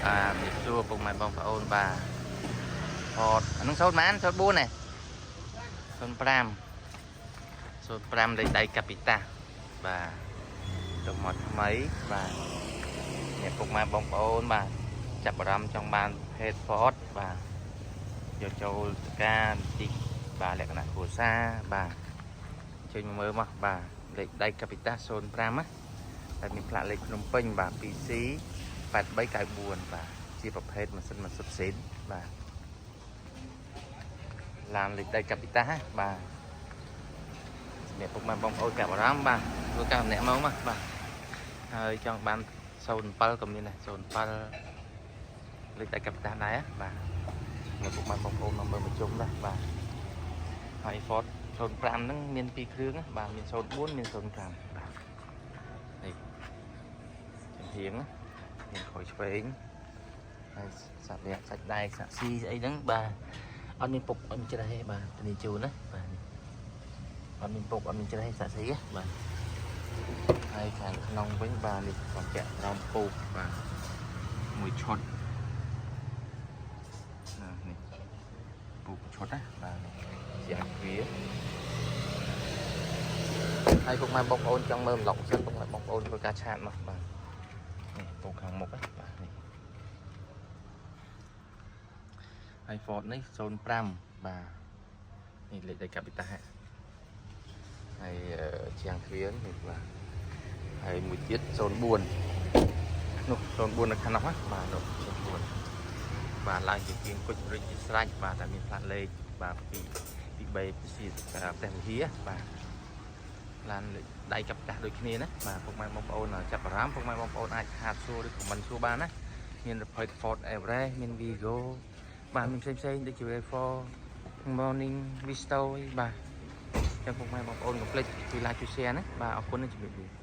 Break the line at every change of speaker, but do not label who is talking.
បាទមានសួរពុកម៉ែបងប្អូនបាទ Ford អានឹងសូត្រប៉ុន្មានសូត្រ4ណា05 05លេខដៃកាពីតាបាទទៅមកថ្មីបាទអ្នកពុកម៉ែបងប្អូនបាទចាប់អារម្មណ៍ចង់បានភេទ Ford បាទយកចូលការទីបាទលក្ខណៈគ្រួសារបាទជួយមកមើលមកបាទលេខដៃកាពីតា05ណាតែមានផ្លាកលេខភ្នំពេញបាទ PC 8394បាទជាប្រភេទម៉ាស៊ីនម៉ាស៊ីនស៊ីនបាទឡានលេខដៃកាពីតាបាទសម្រាប់ពុកម៉ែបងប្អូនចាប់អារម្មណ៍បាទធ្វើការម្នាក់មកមកបាទហើយចង់បាន07ក៏មានដែរ07លេខដៃកាពីតាដែរបាទសម្រាប់ពុកម៉ែបងប្អូនមកមើលមកជុំដែរបាទហើយ Ford 05ហ្នឹងមានពីរគ្រឿងណាបាទមាន04មាន05បាទនេះចំហៀងណាមានក្រោយឆ្វេង ហើយសាប់រៈសាច់ដែកសាក់ស៊ីស្អីហ្នឹងបាទអត់មានពុកអត់មានច្រេះទេបាទធានាជូនណាបាទនេះអត់មានពុកអត់មានច្រេះសាក់ស៊ីទេបាទហើយខាងក្នុងវិញបាទនេះបំពាក់ក្រោមពូកបាទមួយឈុតណានេះពូកឈុតណាបាទនេះជាអាទ្វារហើយពុកម៉ែបងប្អូនចង់មើលប្លុកសិនពុកម៉ែបងប្អូនធ្វើការ chat មកបាទនេះពូកខាងមុខណាបាទនេះ ហើយ Ford នេះ05បាទនេះលេខដៃកាពីតាហើយជាងទ្វារនេះបាទហើយមួយទៀត04នោះ04នៅខាងនោះណាបាទនោះ04បាទឡើងជាជាងគុជរិចជាស្រេចបាទតែមានផ្លាកលេខបាទពីពី3ពីផ្ទះវិហារបាទឡានលេខដៃកាពីតាដូចគ្នាណាបាទពុកម៉ែបងប្អូនចាប់អារម្មណ៍ពុកម៉ែបងប្អូនអាច chat សួរឬ comment សួរបានណាមានប្រភេទ Ford Everest មាន Vigo បាទមានផ្សេងផ្សេងៗដូចជា RAV4 Morning Visto បាទចឹងពុកម៉ែបងប្អូនកុំភ្លេចជួយ like ជួយ share ណាបាទអរគុណនិងជម្រាបលា។